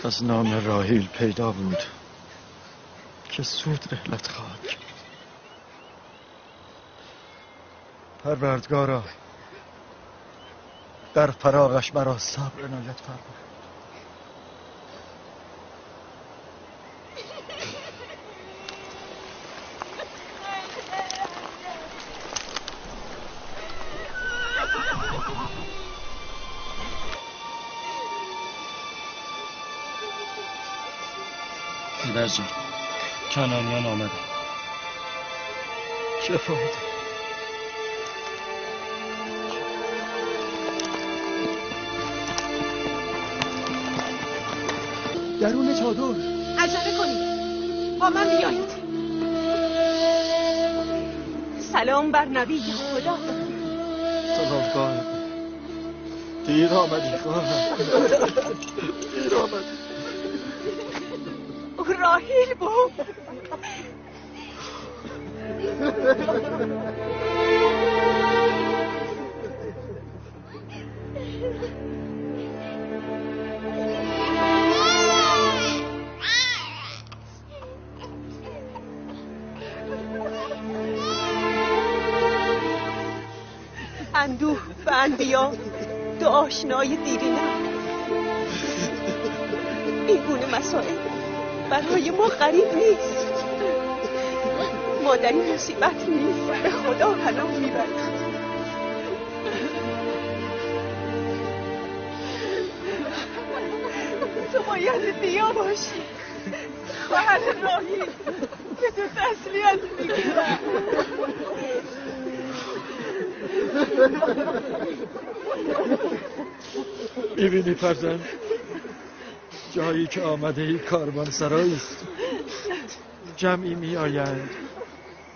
از نام راحیل پیدا بود که سود رحلت خواهد کرد. پروردگارا، در فراغش مرا صبر عنایت فرما. پدر جان، کنعانیان آمدن. چه فایده؟ درون چادر. عجله کنید، با من بیایید. سلام بر نبی خدا. سلام خواهر. دیر آمدی خواهر، دیر آمدی. او راحیل بود. اندوه و انبیا دو آشنای دیرینه. این گونه مسائل برای ما غریب نیست. ما در این مصیبت نیست به خدا پناه میبریم. تو باید دیا باشی خواهر راحیل، به تو تسلیت میگویم. میبینی فرزند، جایی که آمده ای کاروان سرایی است. جمعی می آیند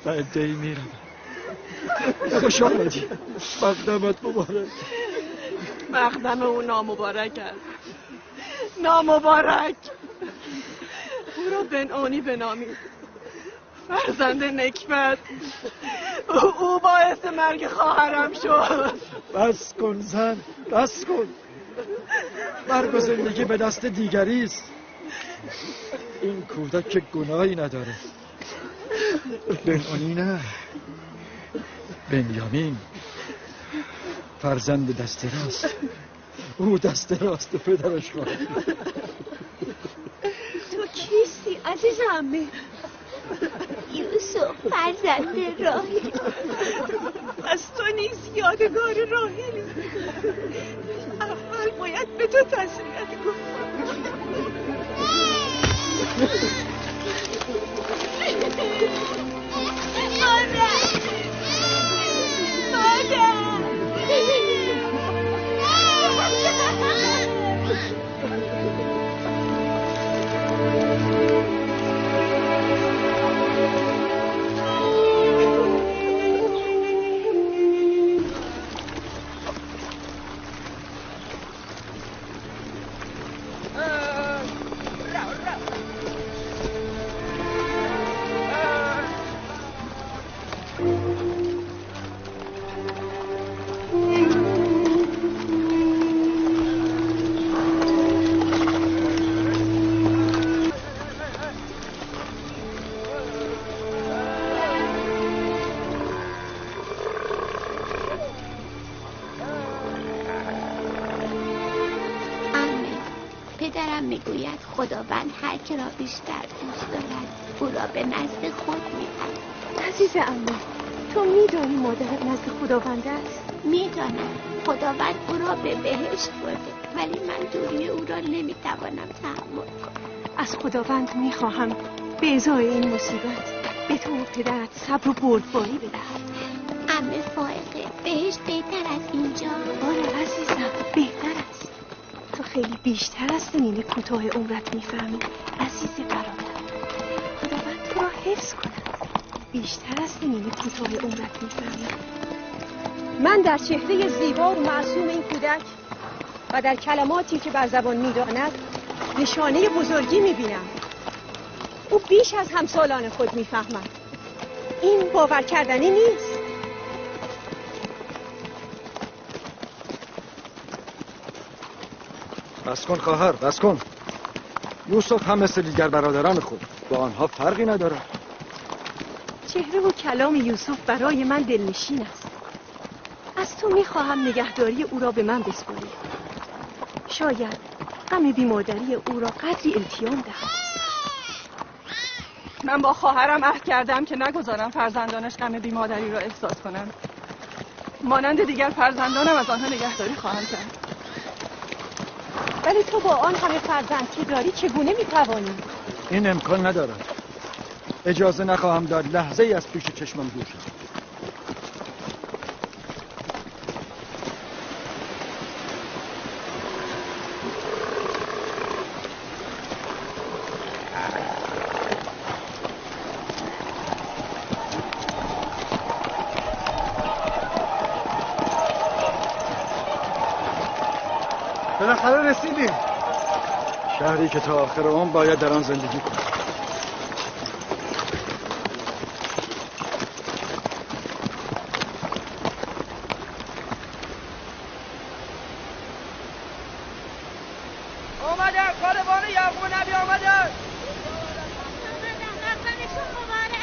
و عده‌ای می روند. خوش آمدی، مقدمت مبارک. مقدم او نامبارک است، نامبارک. او را بنعونی بنامید، فرزند نکبت. او باعث مرگ خواهرم شد. بس کن زن، بس کن. مرگ و زندگی به دست دیگری است. این کودک که گناهی نداره. بنعونی نه، بنیامین، فرزند دست راست. او دست راست پدرش خواهد. تو کیستی عزیز عمه؟ یوسف، فرزند راحیل. از تو نیز یادگار راحیلی. اول باید به تو تسلیت گفت. مادر، مادر. پدرم میگوید خداوند هر که را بیشتر دوست دارد او را به نزد خود میبرد. عزیز عمه، تو میدانی مادرت نزد خداوند است؟ میدانم خداوند او را به بهشت برده، ولی من دوری او را نمیتوانم تحمل کنم. از خداوند میخواهم به ازای این مصیبت به تو و پدرت صبر و بردباری بدهد. عمه فائقه، بهشت بهتر از اینجا؟ آره عزیزم، بهتر است. تو خیلی بیشتر از سنین کوتاه عمرت میفهمی عزیز برادر. خداوند تو را حفظ کند. بیشتر از سنین کوتاه عمرت میفهمی. من در چهره زیبا و معصوم این کودک و در کلماتی که بر زبان میداند نشانه بزرگی میبینم. او بیش از همسالان خود میفهمد. این باور کردنی نیست. بس کن خواهر، بس کن. یوسف هم مثل دیگر برادران خود، با آنها فرقی ندارد. چهره و کلام یوسف برای من دلنشین است. از تو میخواهم نگهداری او را به من بسپاری. شاید غم بیمادری او را قدری التیام دهم. من با خواهرم عهد کردم که نگذارم فرزندانش غم بیمادری را احساس کنند. مانند دیگر فرزندانم از آنها نگهداری خواهم کرد. ولی تو با آن همه فرزند که داری چگونه میتوانی؟ این امکان ندارد. اجازه نخواهم داد لحظه ای از پیش چشمم دور شود. بالاخره رسیدیم. شهری که تا آخر عمر باید در آن زندگی کنیم. آمدن کاروان یعقوب نبی آمدن. مقدمشون مبارک.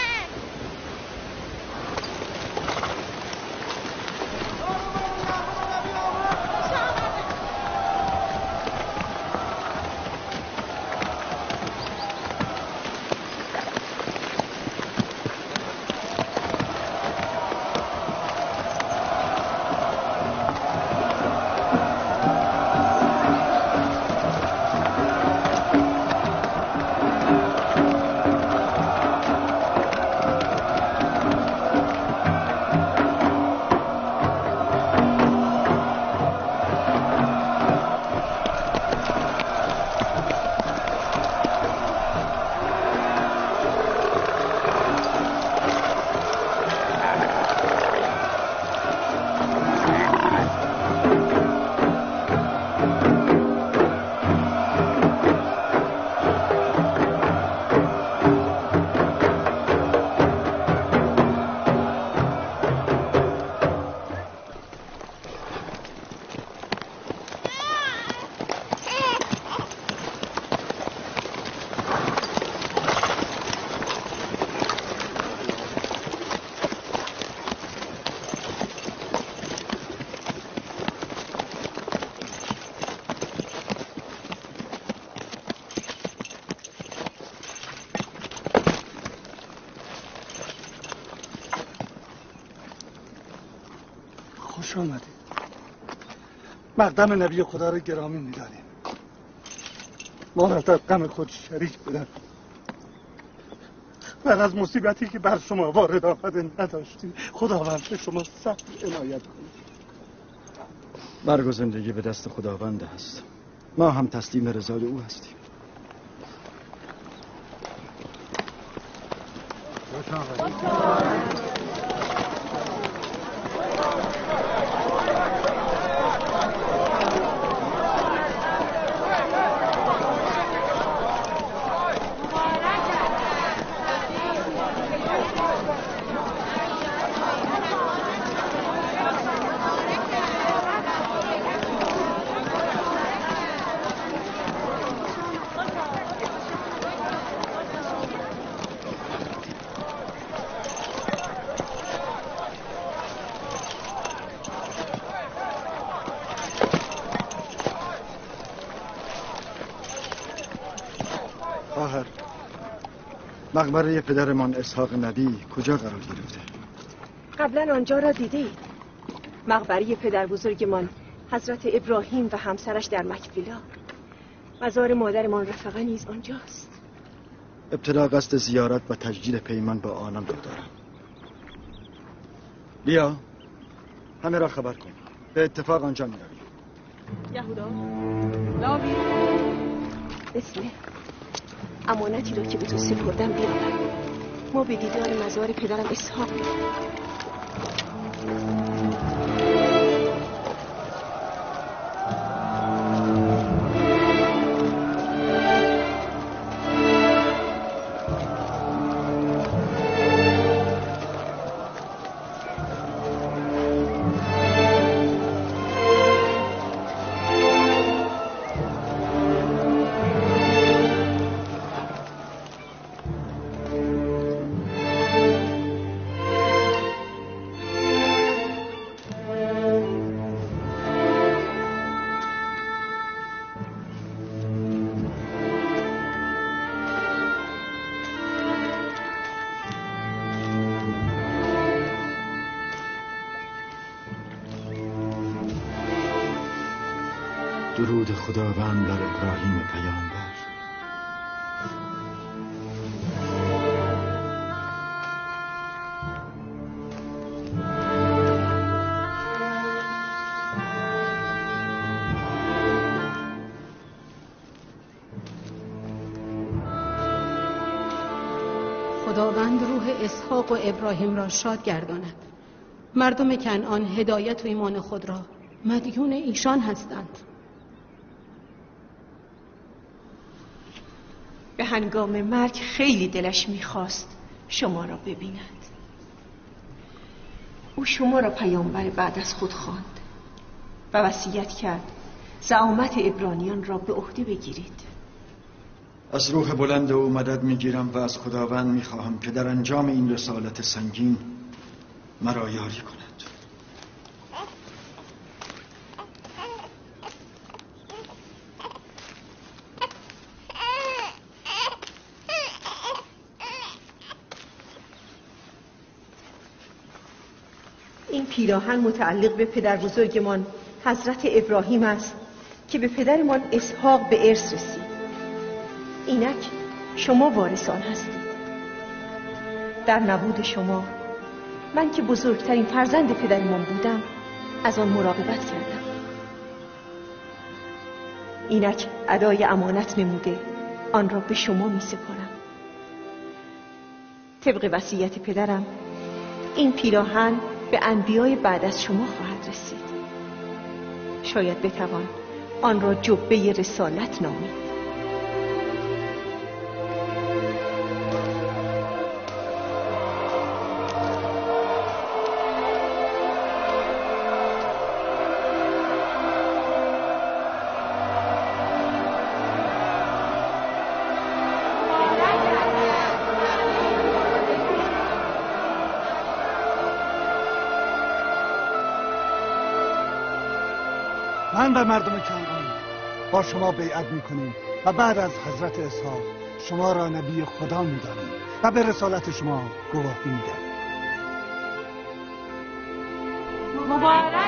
خوش آمدید. مقدم نبی خدا را گرامی می‌داریم. ما را در غم خود شریک بودن و از مصیبتی که بر شما وارد آمده نداشتیم. خداوند به شما صبر عنایت کند. مرگ و زندگی به دست خداوند است. ما هم تسلیم رضای او هستیم. مقبره پدرمان اسحاق نبی کجا قرار گرفته؟ قبلا آنجا را دیدید. مقبره پدر بزرگمان حضرت ابراهیم و همسرش در مکفیلا. مزار مادرمان رفقه نیز آنجاست. ابتدا قصد زیارت و تجدید پیمان با آنان را دارم. بیا همه را خبر کن. به اتفاق آنجا می‌رویم. یهودا لاوی اسمه امانتی را که به تو سپردم بیاور. ما به دیدار مزار پدرم اسحاق می‌رویم. درود خداوند بر ابراهیم پیامبر. خداوند روح اسحاق و ابراهیم را شاد گرداند. مردم کنعان هدایت و ایمان خود را مدیون ایشان هستند. به هنگام مرگ خیلی دلش میخواست شما را ببیند. او شما را پیامبر بعد از خود خواند و وصیت کرد زعامت عبرانیان را به عهده بگیرید. از روح بلند او مدد میگیرم و از خداوند میخواهم که در انجام این رسالت سنگین مرا یاری کند. این پیراهن متعلق به پدر بزرگمان حضرت ابراهیم است که به پدرمان اسحاق به ارث رسید. اینک شما وارثان هستید. در نبود شما، من که بزرگترین فرزند پدرمان بودم از آن مراقبت کردم. اینک ادای امانت نموده آن را به شما می سپارم. طبق وصیت پدرم این پیراهن به انبیای بعد از شما خواهد رسید. شاید بتوان آن را جبه رسالت نامید. من و مردم کنعان با شما بیعت میکنیم و بعد از حضرت اسحاق شما را نبی خدا میدانیم و به رسالت شما گواهی میدهیم. مبارک.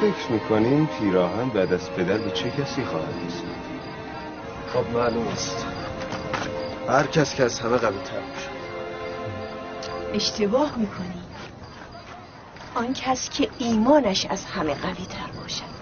فکر میکنیم پیراهن بعد از پدر به چه کسی خواهد رسید؟ خب معلوم است، هر کس که از همه قوی تر میشه. اشتباه میکنی. آن کس که ایمانش از همه قوی تر باشد.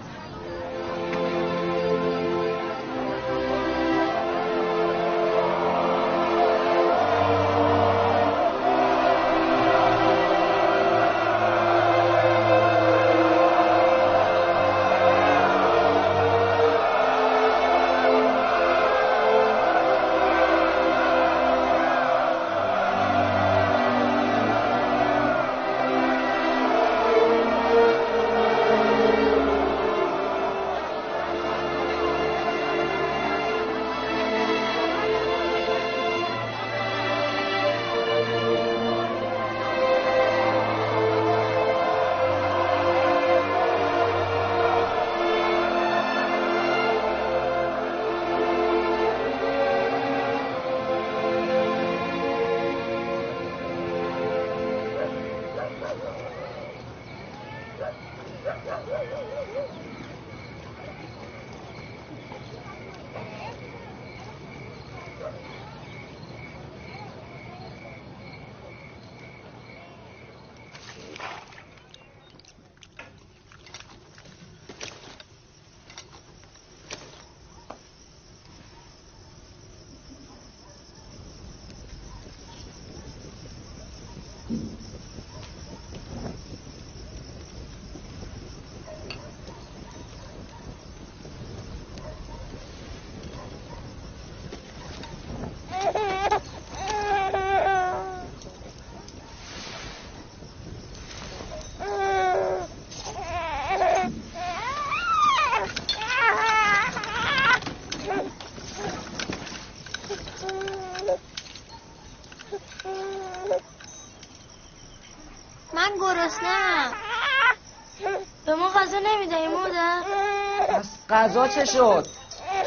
غذا چه شد؟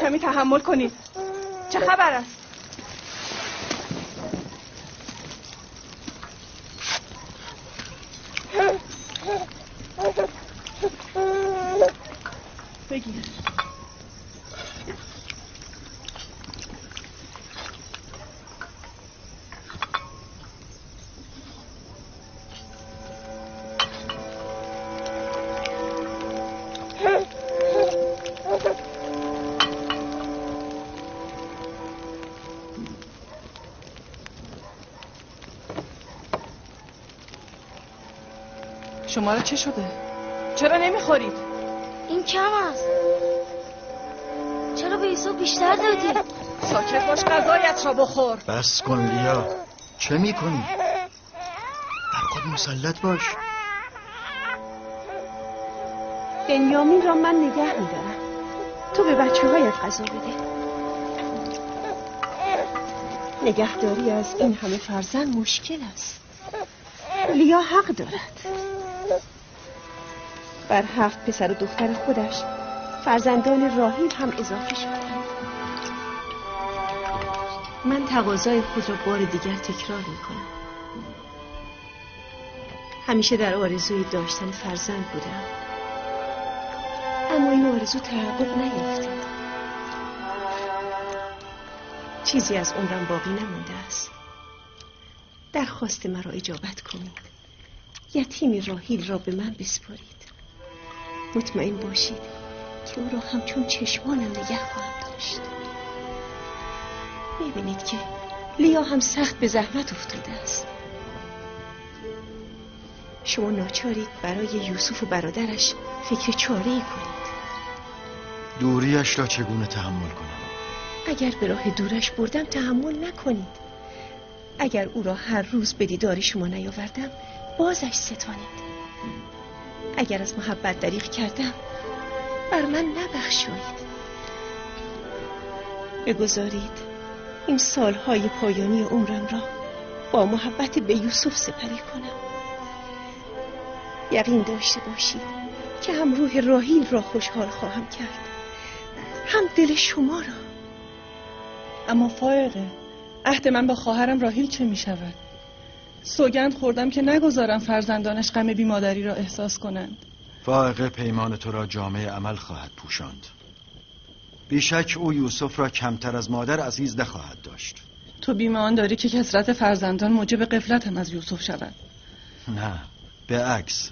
کمی تحمل کنید. چه خبر است؟ بگیر. شما را چه شده؟ چرا نمیخورید؟ این کم است. چرا به یوسف بیشتر دادی؟ ساکت باش، غذایت را بخور. بس کن لیا، چه میکنی؟ بر خود مسلط باش. بنیامین را من نگه میدارم، تو به بچه هایت غذا بده. نگهداری از این همه فرزند مشکل است. لیا حق دارد. بر 7 پسر و دختر خودش فرزندان راحیل هم اضافه شدند. من تقاضای خود را بار دیگر تکرار میکنم. همیشه در آرزوی داشتن فرزند بودم، اما این آرزو تحقق نیافته. چیزی از عمرم باقی نمانده است. درخواست مرا اجابت کنید. یتیم راحیل را به من بسپارید. مطمئن باشید که او را همچون چشمانم نگه خواهم داشت. میبینید که لیا هم سخت به زحمت افتاده است. شما ناچارید برای یوسف و برادرش فکر چاره‌ای کنید. دوریش را چگونه تحمل کنم؟ اگر به راه دورش بردم تحمل نکنید. اگر او را هر روز به دیدار شما نیاوردم بازش ستانید. اگر از محبت دریغ کردم بر من نبخشایید. بگذارید این سالهای پایانی عمرم را با محبت به یوسف سپری کنم. یقین داشته باشید که هم روح راحیل را خوشحال خواهم کرد، هم دل شما را. اما فائقه، عهد من با خواهرم راحیل چه می شود؟ سوگند خوردم که نگذارم فرزندانش غم بیمادری را احساس کنند. فائقه پیمان تو را جامعه عمل خواهد پوشاند. بیشک او یوسف را کمتر از مادر عزیز نخواهد داشت. تو بیم آن داری که کثرت فرزندان موجب غفلتم از یوسف شود؟ نه، به عکس.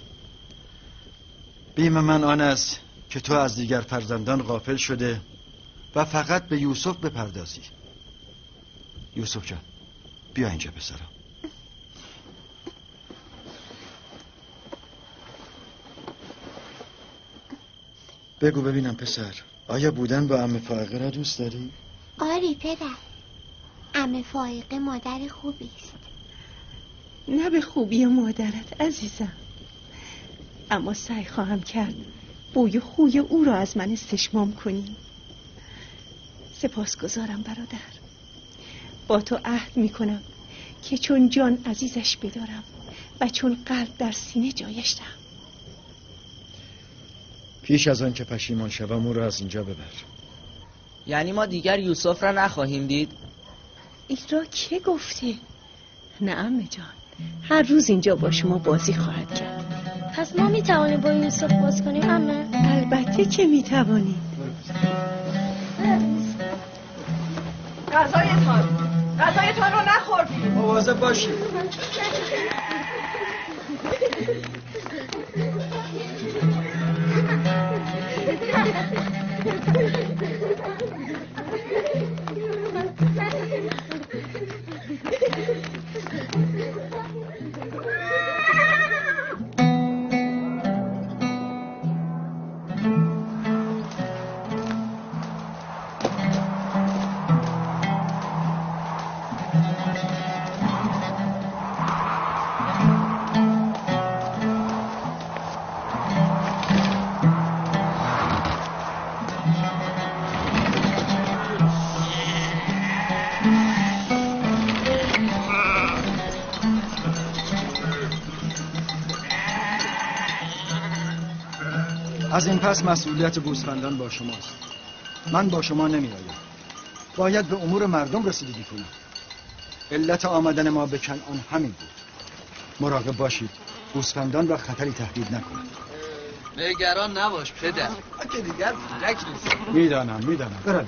بیم من آن است که تو از دیگر فرزندان غافل شده و فقط به یوسف بپردازی. یوسف جان، بیا اینجا پسرم. بگو ببینم پسر، آیا بودن با عمه فائقه را دوست داری؟ آری پدر، عمه فائقه مادر خوبی است. نه به خوبی مادرت عزیزم، اما سعی خواهم کرد بوی خوی او را از من استشمام کنی. سپاسگزارم برادر. با تو عهد میکنم که چون جان عزیزش بدارم و چون قلب در سینه جایش دهم. پیش از آن که پشیمان شوم او را از اینجا ببر. یعنی ما دیگر یوسف را نخواهیم دید؟ این را که گفته؟ نه عمه جان، هر روز اینجا با شما بازی خواهد کرد. پس ما میتوانیم با یوسف باز کنیم عمه؟ البته که میتوانید. غذایتان رو نخوردید. مواظب باشید. از این پس مسئولیت گوسفندان با شماست. من با شما نمی‌آیم. باید به امور مردم رسیدگی کنم. علت آمدن ما به کنعان همین بود. مراقب باشید گوسفندان را خطری تهدید نکند. نگران نباش پدر، که دیگر کودک نیست. میدانم. بروید.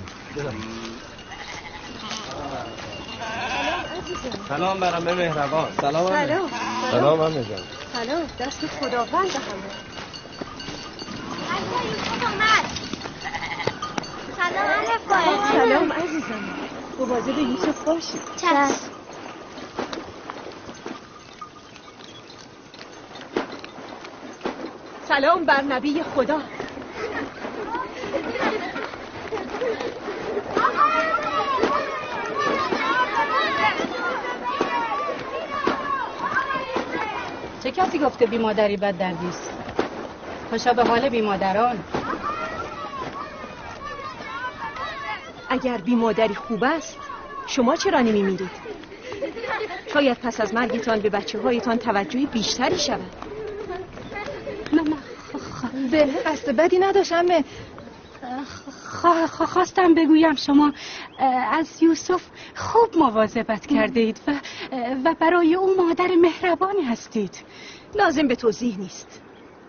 سلام برام مهربان. سلام. سلام عمه جان. سلام، دست خداوند همه. سلام عمه فائقه. سلام عزیزم. مواظب یوسف باشید. چشم. سلام بر نبی خدا. چه کسی گفته بی مادری بد دردیست؟ خوشا به حال بی مادران. اگر بی مادری خوب است شما چرا نمیمیرید؟ شاید پس از مرگتان به بچه هایتان توجه بیشتری شود. نه بله قصد بدی نداشتم. خواستم بگویم شما از یوسف خوب مواظبت کرده اید و برای او مادر مهربانی هستید. لازم به توضیح نیست.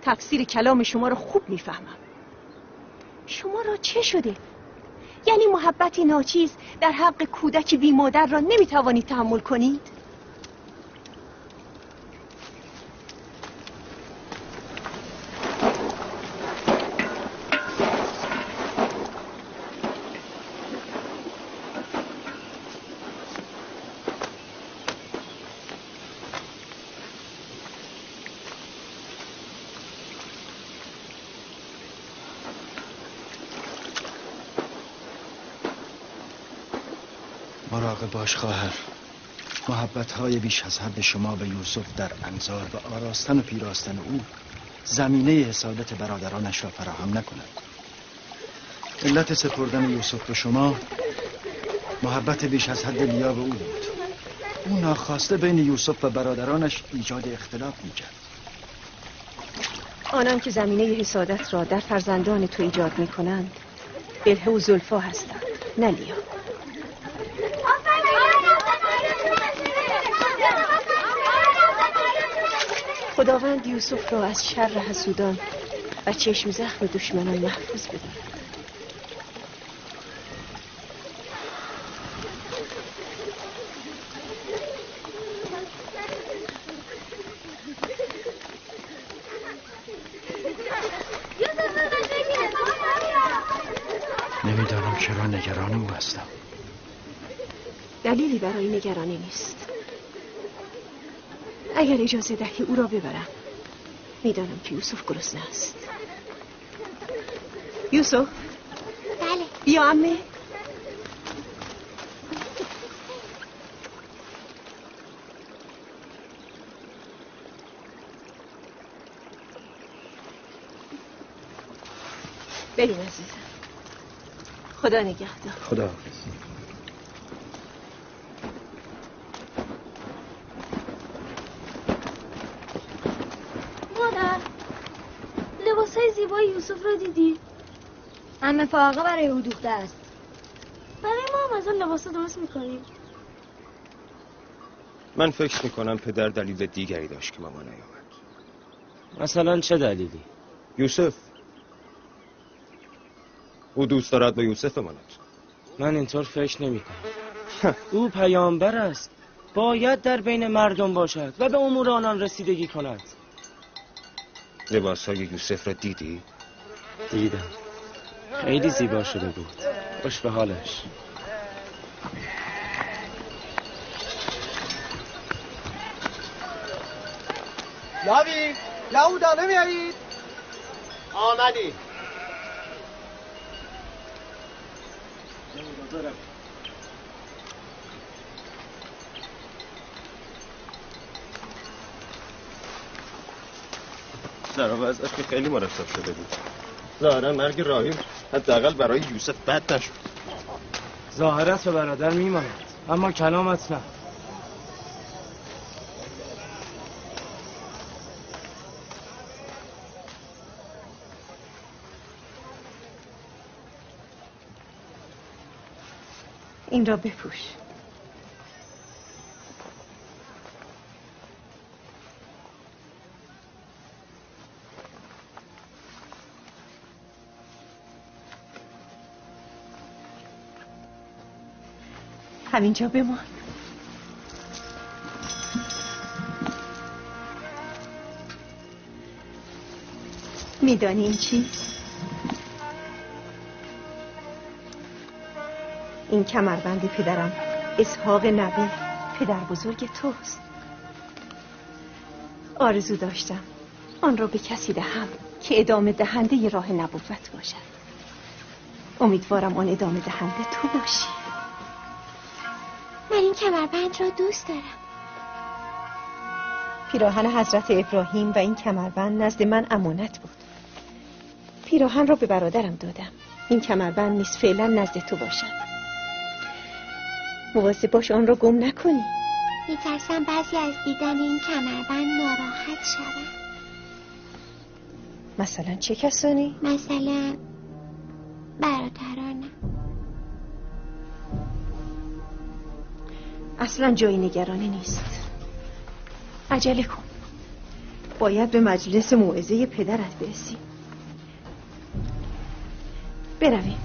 تفسیر کلام شما را خوب میفهمم. شما را چه شده؟ یعنی محبتی ناچیز در حق کودک بی مادر را نمیتوانید تحمل کنید؟ مراقب باش خواهر. محبت‌های بیش از حد شما به یوسف در انظار و آراستن و پیراستن او زمینه حسادت برادرانش را فراهم نکند. علت سپردن یوسف به شما محبت بیش از حد لیا به او بود. او ناخواسته بین یوسف و برادرانش ایجاد اختلاف می‌کرد. آنان که زمینه حسادت را در فرزندان تو ایجاد می‌کنند بلهه و زلفا هستند، نه لیا. خداوند یوسف را از شر حسودان و چشم زخم دشمنان محفوظ بدارد. نمیدانم چرا نگران او هستم. دلیلی برای نگرانی نیست. اگر اجازه دهی او را ببرم. میدانم که یوسف گرسنه است. یوسف. بله. بیا عمه. بریم عزیزم. خدا نگهدار. خدا حافظ. مادر، لباسای زیبای یوسف رو دیدی؟ عمه فائقه برای او دوخته است. برای ما هم از اون لباسا درست میکنیم. من فکر میکنم پدر دلیل دیگری داشت که مامان نیامد. مثلا چه دلیلی؟ یوسف. او دوست دارد با یوسف بماند. من اینطور فکر نمی کنم. او پیامبر است، باید در بین مردم باشد و به امور آنان رسیدگی کند. لباسهای یوسف را دیدی؟ دیدم، خیلی زیبا شده بود. خوش به حالش. لاوی، یهودا نمیایید؟ آمدی. در وضعش که خیلی مرتب شده بود. ظاهرا مرگ راهیل حداقل برای یوسف بد نشد. ظاهرت به برادر میماند، اما کلامت نه. این را بپوش. همینجا بمان. میدانی این چیست؟ این کمربند پدرم اسحاق نبی، پدر بزرگ توست. آرزو داشتم آن را به کسی دهم که ادامه دهنده راه نبوت باشد. امیدوارم آن ادامه دهنده تو باشی. من این کمربند را دوست دارم. پیراهن حضرت ابراهیم و این کمربند نزد من امانت بود. پیراهن را به برادرم دادم. این کمربند نیز فعلا نزد تو باشد. مواظب باش آن را گم نکنی. میترسم بعضی از دیدن این کمربند ناراحت شوند. مثلا چه کسانی؟ مثلا برادرانم. اصلا جایی نگرانی نیست. عجله کن. باید به مجلس موعظه پدرت برسی. برویم.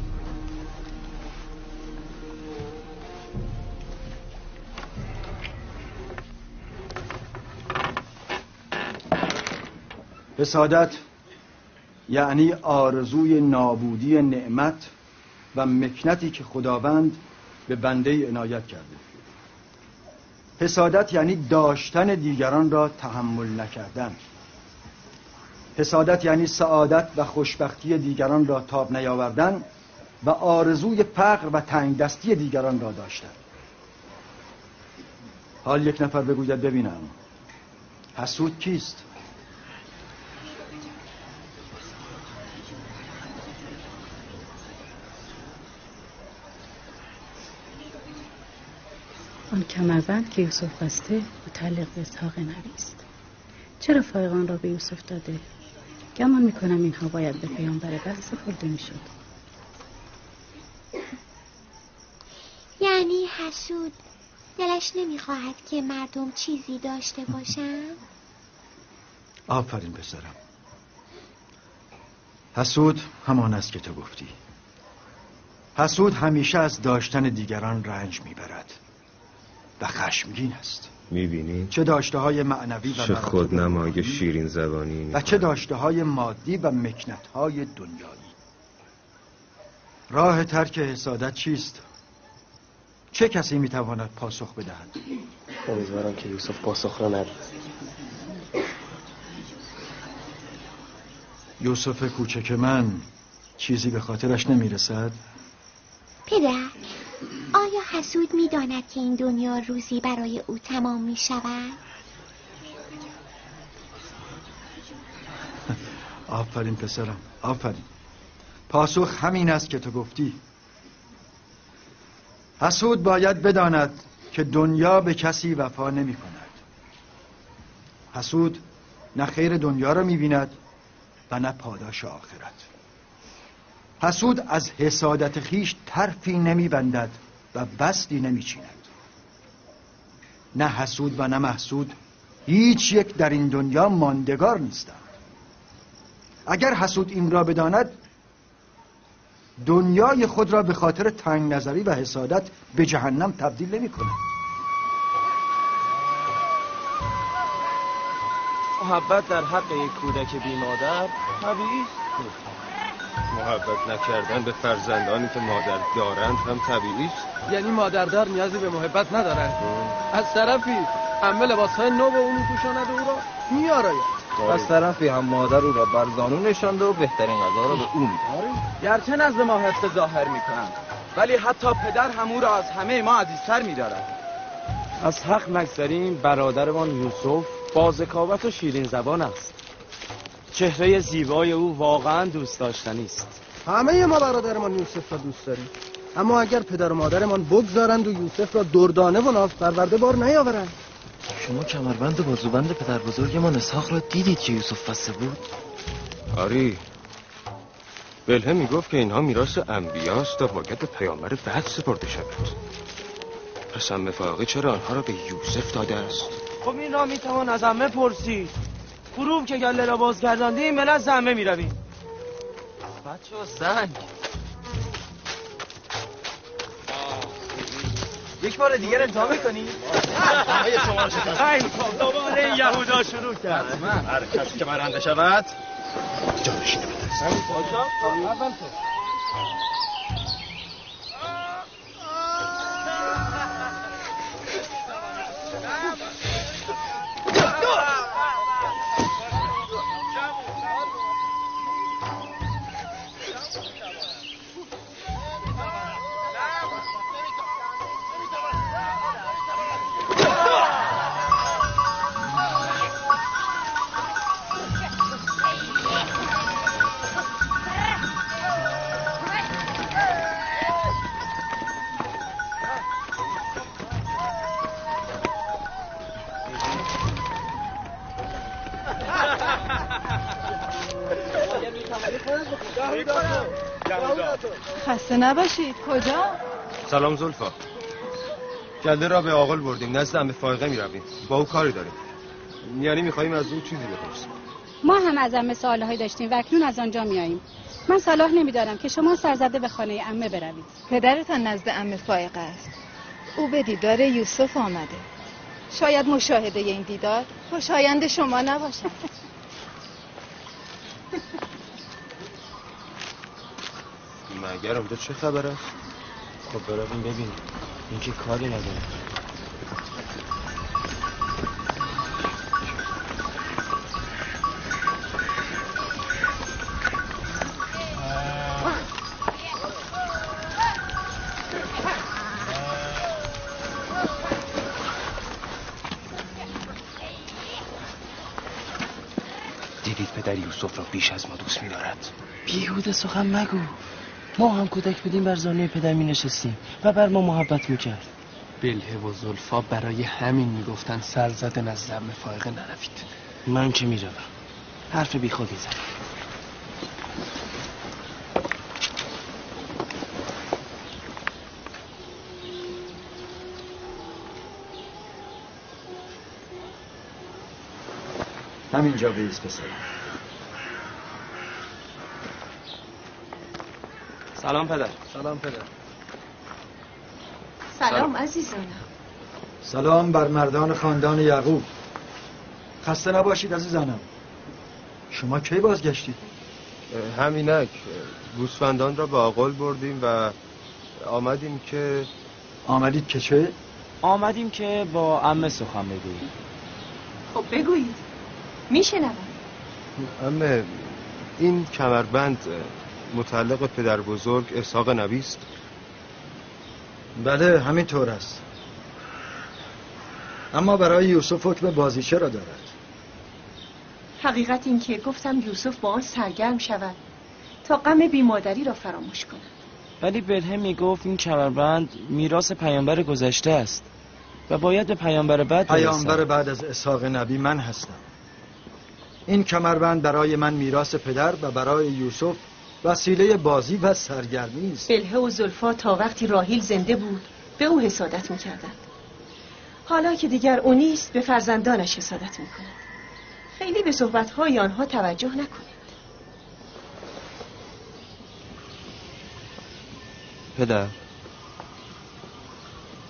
حسادت یعنی آرزوی نابودی نعمت و مکنتی که خداوند به بنده عنایت کرده. حسادت یعنی داشتن دیگران را تحمل نکردن. حسادت یعنی سعادت و خوشبختی دیگران را تاب نیاوردن و آرزوی فقر و تنگ دستی دیگران را داشتن. حال یک نفر بگوید ببینم حسود کیست؟ آن کمربند که یوسف بسته متعلق به اسحاق نبی است. چرا فایق آن را به یوسف داده؟ گمان میکنم اینها باید به پیامبر بعد سپرده میشد. یعنی حسود دلش نمیخواهد که مردم چیزی داشته باشند؟ آفرین پسرم. حسود همان است که تو گفتی. حسود همیشه از داشتن دیگران رنج میبرد و خشمگین است. میبینی؟ چه داشته های معنوی و چه خودنمایی شیرین زبانی و چه داشته های مادی و مکنت های دنیایی. راه ترک حسادت چیست؟ چه کسی میتواند پاسخ بدهد؟ امیدوارم که یوسف پاسخ را ندهد. یوسف کوچک من چیزی به خاطرش نمیرسد؟ پدر، آیا حسود میداند که این دنیا روزی برای او تمام می شود؟ آفرین پسرم، آفرین. پاسخ همین است که تو گفتی. حسود باید بداند که دنیا به کسی وفا نمی کند. حسود نه خیر دنیا را می بیند و نه پاداش آخرت. حسود از حسادت خویش طرفی نمی بندد و بستی نمی چیند. نه حسود و نه محسود هیچ یک در این دنیا ماندگار نیستند. اگر حسود این را بداند دنیای خود را به خاطر تنگ نظری و حسادت به جهنم تبدیل نمی کند. محبت در حق یک کودک بی مادر طبیعی است. محبت نکردن به فرزندانی که مادر دارند هم طبیعی است. یعنی مادردار نیازی به محبت ندارد. از طرفی عمه لباسهای نو به او میپوشاند و او را میآراید. از طرفی هم مادر او را بر زانو نشانده و بهترین غذا را به او میدهد. گرچه نزد ما حس ظاهر میکنند، ولی حتی پدر هم او را از همه ما عزیزتر میدارد. از حق نگذریم برادرمان یوسف با ذکاوت و شیرین زبان است. چهره زیبای او واقعا دوست داشتنی است. همه ما برادرمان یوسف را دوست داریم، اما اگر پدر و مادرمان بگذارند و یوسف را دردانه و ناز پرورده بار نیاورند. شما کمربند و بازوبند پدر بزرگمان اسحاق را دیدید که یوسف بسته بود؟ آری، بلهه میگفت که اینها میراث انبیاست و باید به پیامبر بعد سپرده شود. پس عمه فائقه چرا آنها را به یوسف داده است؟ خب این را میتوان از عمه پرسید. غروب که گله را بازگرداندیم به نزد عمه میرویم. بچه سنگ یک بار دیگر امتحان میکنی؟ شما رو شکست. دوباره این یهودا شروع کرد. هر کسی که برنده شود جانشین من است. اول تو. خسته نباشید. کجا؟ سلام زلفا. گله را به آقل بردیم، نزد عمه فائقه میرویم. با او کاری داریم، یعنی میخواییم از او چیزی بپرسیم. ما هم از عمه سوالهایی داشتیم و اکنون از آنجا میاییم. من صلاح نمیدارم که شما سرزده به خانه عمه بروید. پدرتان نزد عمه فائقه است. او به دیدار یوسف آمده. شاید مشاهده این دیدار خوشایند شما نباشد. مگر اونجا چه خبر است؟ خب برویم ببینیم. این که کاری نداره. دیدید پدر یوسف را بیش از ما دوست می‌دارد. بیهوده سخن مگو. ما هم کودک بودیم بر زانوی پدر می نشستیم و بر ما محبت میکرد. بلهه و زلفا برای همین میگفتن سرزده نزد عمه فائقه نروید. من که میروم. حرف بی خودی زدم. همینجا بیست پسرم. سلام پدر. سلام پدر. سلام عزیزانم. سلام بر مردان خاندان یعقوب. خسته نباشید عزیزانم. شما کی بازگشتید؟ همینک گوسفندان را به آقل بردیم و آمدیم که آمدید که چه؟ آمدیم که با عمه سخن بگوییم. خب بگویید، میشنوم. عمه، این کمربند متعلق پدر بزرگ اسحاق نبی است؟ بله همینطور است. اما برای یوسف حکم بازیچه را دارد. حقیقت این که گفتم یوسف با آن سرگرم شود تا غم بیمادری را فراموش کند. ولی بلهه میگفت این کمربند میراث پیامبر گذشته است و باید به پیامبر بعد برسد. پیامبر بعد از اسحاق نبی من هستم. این کمربند برای من میراث پدر و برای یوسف وسیله بازی و سرگرمی است. بلهه و زلفا تا وقتی راحیل زنده بود به او حسادت میکردند. حالا که دیگر او نیست به فرزندانش حسادت میکند. خیلی به صحبت‌های آنها توجه نکنید. پدر،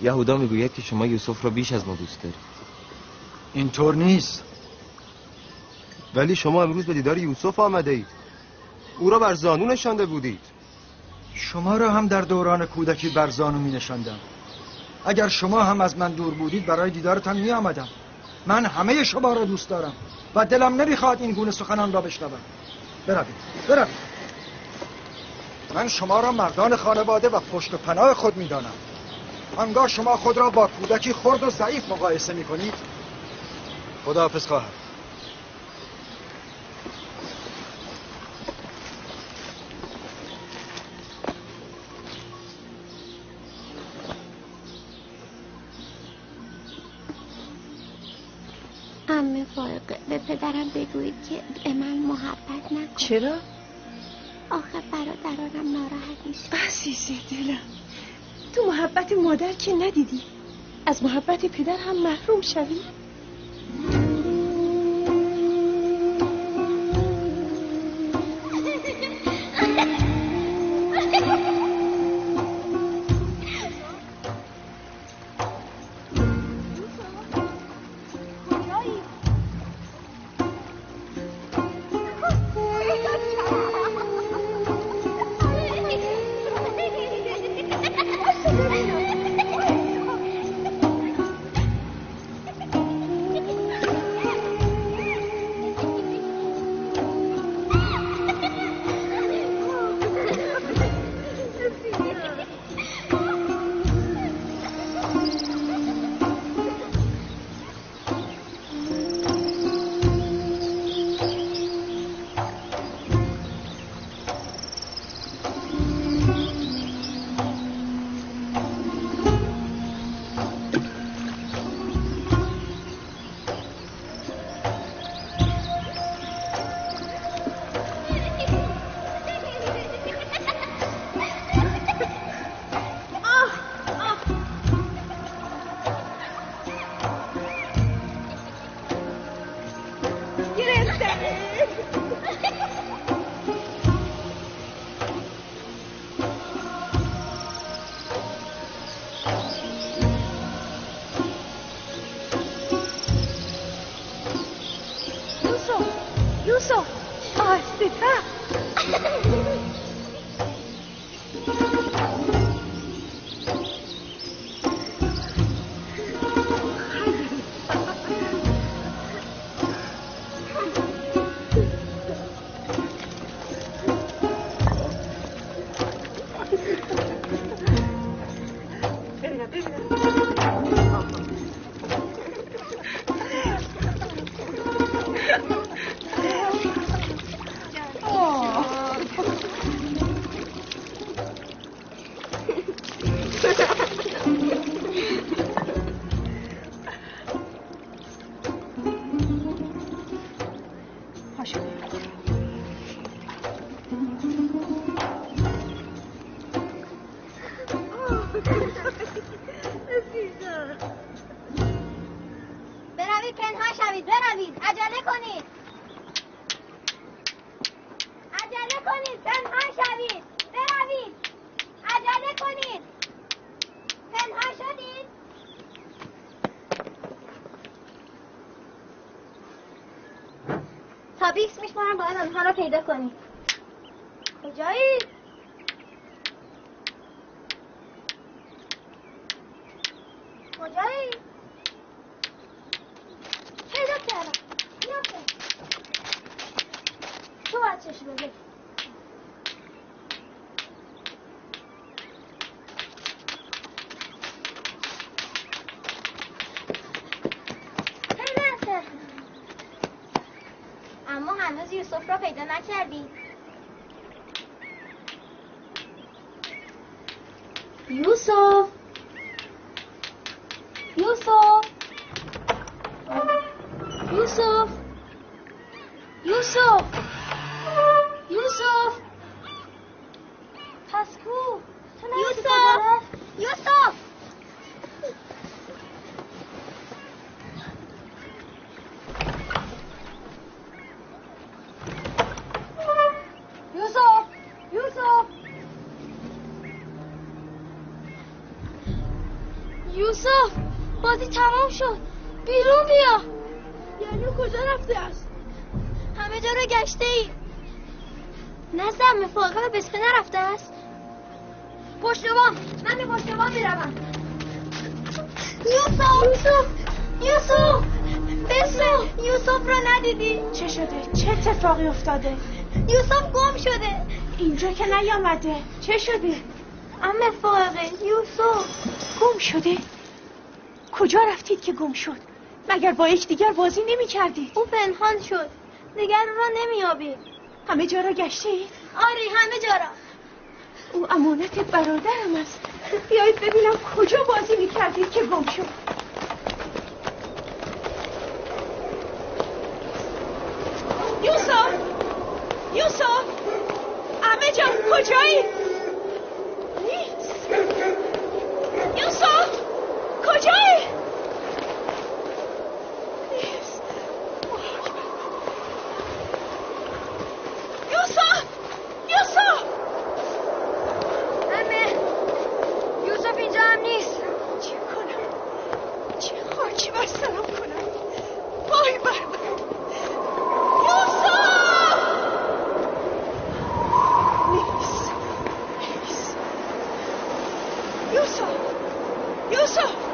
یهودا میگوید که شما یوسف را بیش از ما دوست دارید. اینطور نیست. ولی شما امروز به دیدار یوسف آمده اید. او را بر زانو نشانده بودید. شما را هم در دوران کودکی بر زانو می نشاندم. اگر شما هم از من دور بودید برای دیدارتان می آمدم. من همه شما را دوست دارم و دلم نمیخواد این گونه سخنان را بشنوم. بروید، بروید. من شما را مردان خانواده و پشت و پناه خود میدانم. آنگاه شما خود را با کودکی خرد و ضعیف مقایسه میکنید. خداحافظ خواهر. عمه فائقه، به پدرم بگویید که به من محبت نکن. چرا؟ آخر برادرانم ناراحت میشه. عزیز دلم، تو محبت مادر که ندیدی، از محبت پدر هم محروم شوی؟ بروید پنهان شوید، بروید، عجله کنید، عجله کنید، پنهان شوید، بروید، عجله کنید، پنهان شدید. تا 20 میشمارم باید آنها را پیدا کنید. کجایی؟ کجایی؟ پیدا کردم. یافتم. تو باید چشم بزنی. اما هنوز یوسف را پیدا نکردی. یوسف، یوسف، یوسف، یوسف، یوسف، پس کو؟ یوسف، یوسف، یوسف، یوسف، یوسف، بازی تمام شد، بیرون بیا. یعنی کجا رفته است؟ همه جا را گشته ای. نزد عمه فائقه و بسمه نرفته است؟ پشت بام، من به پشت بام میروم. یوسف، یوسف، یوسف، بسمه، یوسف را ندیدی؟ چه شده؟ چه اتفاقی افتاده؟ یوسف گم شده. اینجا که نیامده. چه شده؟ عمه فائقه، یوسف گم شده؟ کجا رفتید که گم شد؟ مگر با یکدیگر بازی نمی کردید؟ او پنهان شد، دیگر او را نمی یابیم. همه جا را گشته اید؟ آری، همه جا را. او امانت برادرم است. بیایید ببینم کجا بازی می کردید که گم شد. یوسف، یوسف، عمه جان کجایی؟ نیست. یوسف کجایی؟ نیست. یوسف، یوسف. عمه، یوسف اینجا هم نیست. چه کنم؟ چه خاکی بر سرم کنم؟ وای بر من. یوسف نیست، نیست. یوسف، یوسف.